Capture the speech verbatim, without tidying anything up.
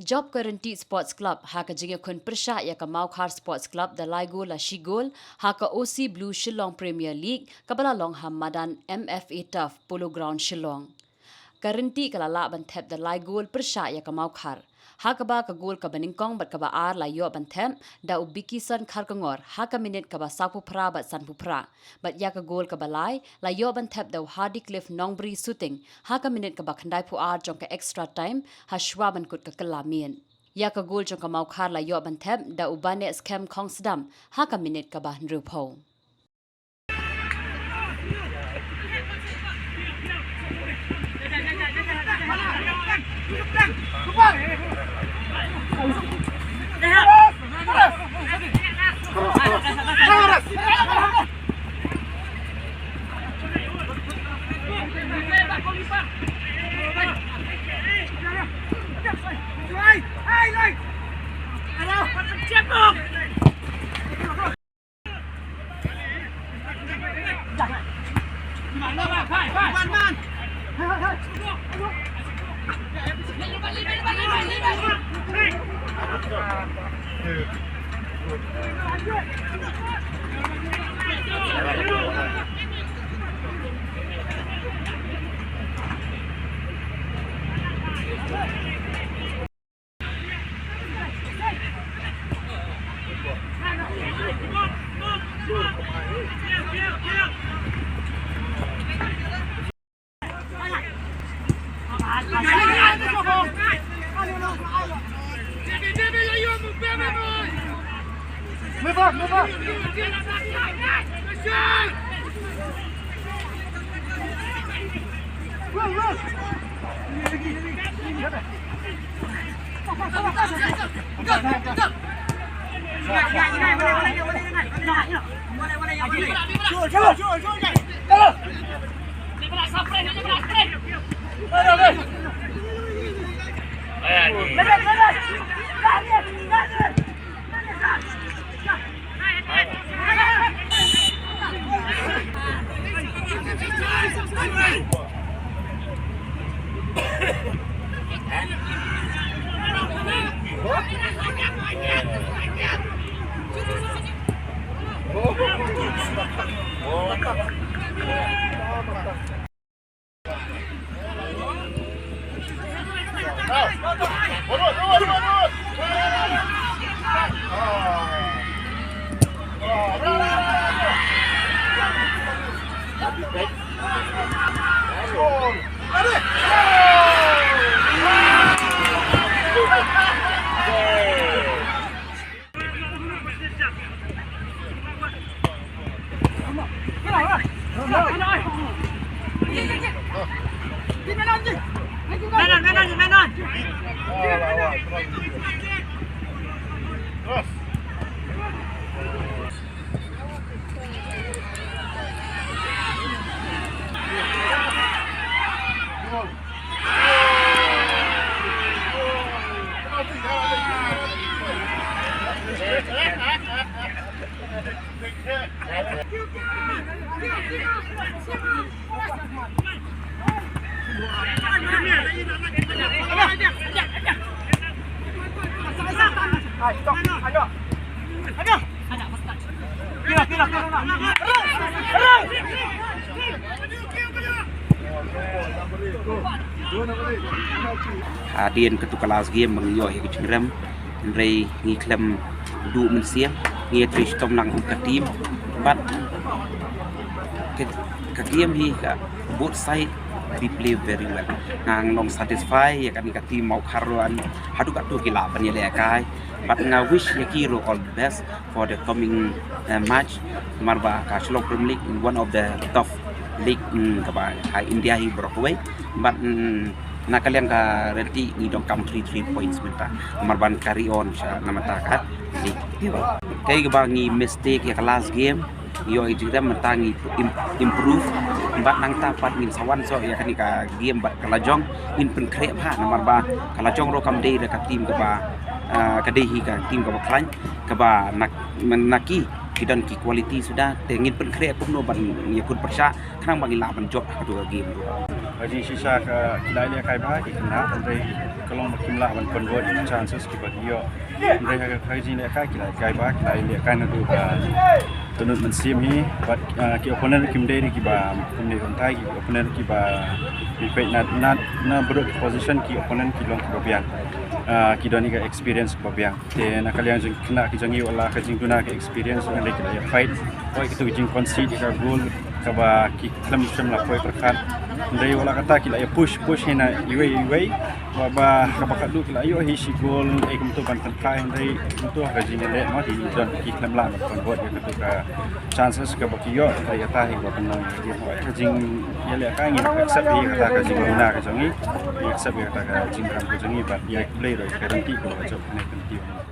Jop ka Rynti Sports Club ha ka jingïakhun pyrshah ïa ka Mawkhar Sports Club da lai gol la shi gol ha ka O C Blue Shillong Premier League kaba la long ha madan M F A Turf, Polo Ground, Shillong. Ka Rynti ka la lah ban thep da lai gol pyrshah ïa ka Mawkhar. Ha kaba ka gol kaba nyngkong bad kaba ar la ïoh ban thep da u Bikison Kharkongor ha ka minit kaba sawphew phra bad sanphew phra. Bad ïa ka gol kaba lai la ïoh ban thep da u Hardy Cliff Nongbri Suting ha ka minit kaba khyndaiphew ar jong ka extra time ha shuwa ban kut ka kylla miet. Ïa ka gol jong ka Mawkhar la ïoh ban thep da u Banes Khem Khongsdam ha ka minit kaba hynriewphew. Hadien katu ka last game ba ngi ïoh hi ka jingrem, hynrei ngi khlem duh mynsiem, ngi ïatrei shitom lang kum ka team. But ka, ka game hi ka both side they play very well. Nga long satisfy ïa kane ka team Mawkhar ruh, haduh katto ki lah ban ïalehkai. But nga wish ïa ki ruh all the best for the coming, uh, match. Namar ba ka Shillong Premier League one of the tough league, mm, kaba ha India hi baroh kawei. But, mm, na ka liang ka Rynti ngi donkam three three points mynta. Namar ban carry on sha na mynta ka league. Kaei kaba ngi mistake ïa ka last game. Ïoh i jingrem mynta ngi im-, improve. Bad nangta pat ngin sa wan soh ïa kane ka game bad ka lajong, ngin pynkhreh bha namar ba ka lajong ruh kam dei da ka team kaba, ah, ka dei hi ka team kaba khlaiñ, kaba na, na ki ki don ki quality suda, te ngin pynkhreh kumno ban ïakut pyrshah khnang ba ngin lah ban jop ha katu ka game ruh. Ka jingshisha ka ki la ïalehkai bha ki khynnah, hynrei ka long ba kim lah ban convert ïa ki chances kiba ki ïoh. Hynrei ha ka, ha ka jinglehkai ki la ïalehkai bha, ki la ïalehkai naduh ka tynut mynsiem hi, bad, ah, ki opponent kim dei ruh kiba kumne kumtai, ki opponent kiba, ki peit na, na, na baroh ki position, ki opponent ki long kiba biang. Ah, ki don ïa ka experience kaba biang. Te na ka liang jong ki khynnah ki jong ngi, wat la ka jingduna ka experience, hynrei ki la ïa fight. Hooid, kito ki jingconcede ïa ka goal kaba ki khlem shym la poi pyrkhat. Hynrei wat la kata ki la ïa push, push hi na iwei iwei. Ba, ba kaba khadduh ki la ïoh hi shi goal, eh, kumto ban pynkhie, hynrei kumto ha ka jingïaleh mo, ki don ki khlem lah ban convert ïa kato ka chances kaba ki ïoh, hynrei kata hi kaba pynlong ïa ka game. Hooid, ka jingïalehkai ngin accept ïa kata ka jingduna ka jong ngi. Ngin accept ïa kata ka jingkam ka jong ngi, bad ïa U Blei ruh ka ryntih kaba ka jop kane ka ryntih.